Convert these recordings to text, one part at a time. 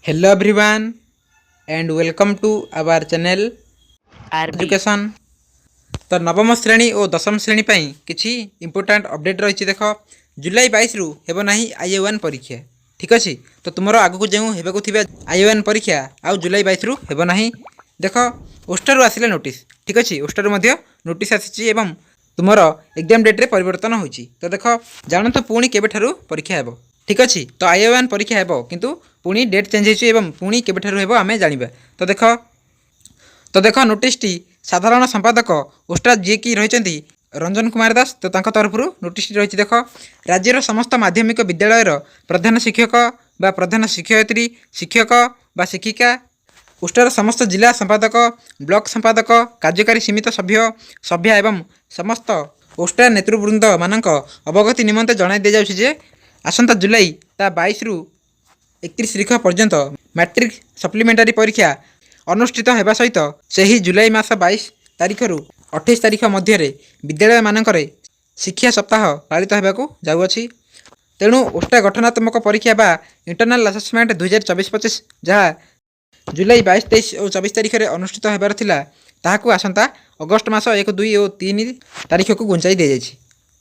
Hello everyone and welcome to our channel RB Education। ତ ନବମ ଶ୍ରେଣୀ ଓ ଦଶମ ଶ୍ରେଣୀ ପାଇଁ କିଛି ଇମ୍ପୋର୍ଟାଣ୍ଟ ଅପଡ଼େଟ୍ ରହିଛି। ଦେଖ, ଜୁଲାଇ 22ରୁ ହେବ ନାହିଁ ଆଇଏ 1 ପରୀକ୍ଷା। ଠିକ୍ ଅଛି? ତ ତୁମର ଆଗକୁ ଯେଉଁ ହେବାକୁ ଥିବା ଆଇଏ 1 ପରୀକ୍ଷା ଆଉ ଜୁଲାଇ 22ରୁ ହେବ ନାହିଁ। ଦେଖ, ଓଷ୍ଟାରୁ ଆସିଲା ନୋଟିସ୍। ଠିକ୍ ଅଛି? ଓଷ୍ଟାରୁ ମଧ୍ୟ ନୋଟିସ୍ ଆସିଛି ଏବଂ ତୁମର ଏକ୍ଜାମ୍ ଡେଟ୍ରେ ପରିବର୍ତ୍ତନ ହୋଇଛି। ତ ଦେଖ, ଜାଣନ୍ତୁ ପୁଣି କେବେଠାରୁ ପରୀକ୍ଷା ହେବ। ଠିକ୍ ଅଛି? ତ ଆଇଏ 1 ପରୀକ୍ଷା ହେବ, କିନ୍ତୁ ପୁଣି ଡେଟ୍ ଚେଞ୍ଜ ହୋଇଛି ଏବଂ ପୁଣି କେବେଠାରୁ ହେବ ଆମେ ଜାଣିବା। ତ ଦେଖ, ନୋଟିସ୍ଟି ସାଧାରଣ ସମ୍ପାଦକ ଓଷ୍ଟା ଯିଏକି ରହିଛନ୍ତି ରଞ୍ଜନ କୁମାର ଦାସ, ତ ତାଙ୍କ ତରଫରୁ ନୋଟିସ୍ଟି ରହିଛି। ଦେଖ, ରାଜ୍ୟର ସମସ୍ତ ମାଧ୍ୟମିକ ବିଦ୍ୟାଳୟର ପ୍ରଧାନ ଶିକ୍ଷକ ବା ପ୍ରଧାନ ଶିକ୍ଷୟିତ୍ରୀ, ଶିକ୍ଷକ ବା ଶିକ୍ଷିକା, ଓଷ୍ଟାର ସମସ୍ତ ଜିଲ୍ଲା ସମ୍ପାଦକ, ବ୍ଲକ ସମ୍ପାଦକ, କାର୍ଯ୍ୟକାରୀ ସମିତି ସଭ୍ୟ, ସଭ୍ୟା ଏବଂ ସମସ୍ତ ଓଷ୍ଟା ନେତୃବୃନ୍ଦମାନଙ୍କ ଅବଗତି ନିମନ୍ତେ ଜଣାଇ ଦିଆଯାଉଛି ଯେ ଆସନ୍ତା ଜୁଲାଇ ତା 22ରୁ 31 ତାରିଖ ପର୍ଯ୍ୟନ୍ତ ମାଟ୍ରିକ ସପ୍ଲିମେଣ୍ଟାରୀ ପରୀକ୍ଷା ଅନୁଷ୍ଠିତ ହେବା ସହିତ ସେହି ଜୁଲାଇ ମାସ 22 ତାରିଖରୁ 28 ତାରିଖ ମଧ୍ୟରେ ବିଦ୍ୟାଳୟମାନଙ୍କରେ ଶିକ୍ଷା ସପ୍ତାହ ପାଳିତ ହେବାକୁ ଯାଉଅଛି। ତେଣୁ ଓଷ୍ଟା ଗଠନାତ୍ମକ ପରୀକ୍ଷା ବା ଇଣ୍ଟରନାଲ୍ ଆସେସମେଣ୍ଟ 2024-25, ଯାହା ଜୁଲାଇ 22, 23 ଓ 24 ତାରିଖରେ ଅନୁଷ୍ଠିତ ହେବାର ଥିଲା, ତାହାକୁ ଆସନ୍ତା ଅଗଷ୍ଟ ମାସ 1, 2 ଓ 3 ତାରିଖକୁ ଘୁଞ୍ଚାଇ ଦିଆଯାଇଛି।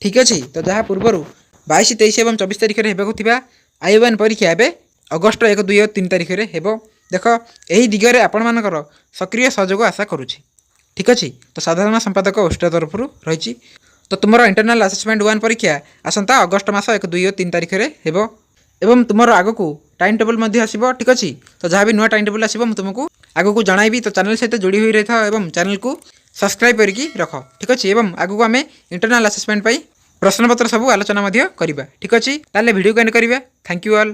ଠିକ୍ ଅଛି? ତ ଯାହା ପୂର୍ବରୁ 22, 23 ଏବଂ 24 ତାରିଖରେ ହେବାକୁ ଥିବା ଆଇଏ 1 ପରୀକ୍ଷା ଏବେ ଅଗଷ୍ଟ 1, 2 ଓ 3 ତାରିଖରେ ହେବ। ଦେଖ, ଏହି ଦିଗରେ ଆପଣମାନଙ୍କର ସକ୍ରିୟ ସହଯୋଗ ଆଶା କରୁଛି। ଠିକ୍ ଅଛି? ତ ସାଧାରଣ ସମ୍ପାଦକ ଓଷ୍ଟା ତରଫରୁ ରହିଛି। ତ ତୁମର ଇଣ୍ଟରନାଲ୍ ଆସେସମେଣ୍ଟ 1 ପରୀକ୍ଷା ଆସନ୍ତା ଅଗଷ୍ଟ ମାସ 1, 2 ଓ 3 ତାରିଖରେ ହେବ ଏବଂ ତୁମର ଆଗକୁ ଟାଇମ୍ ଟେବୁଲ୍ ମଧ୍ୟ ଆସିବ। ଠିକ୍ ଅଛି? ତ ଯାହା ବି ନୂଆ ଟାଇମ୍ ଟେବୁଲ୍ ଆସିବ, ମୁଁ ତୁମକୁ ଆଗକୁ ଜଣାଇବି। ତ ଚ୍ୟାନେଲ୍ ସହିତ ଯୋଡ଼ି ହୋଇ ରହିଥାଅ ଏବଂ ଚ୍ୟାନେଲ୍କୁ ସବସ୍କ୍ରାଇବ୍ କରିକି ରଖ। ଠିକ୍ ଅଛି? ଏବଂ ଆଗକୁ ଆମେ ଇଣ୍ଟରନାଲ୍ ଆସେସମେଣ୍ଟ ପାଇଁ ପ୍ରଶ୍ନପତ୍ର ସବୁ ଆଲୋଚନା ମଧ୍ୟ କରିବା। ଠିକ୍ ଅଛି? ତାହେଲେ ଭିଡ଼ିଓକୁ ଏଣ୍ଡ କରିବା। Thank you all.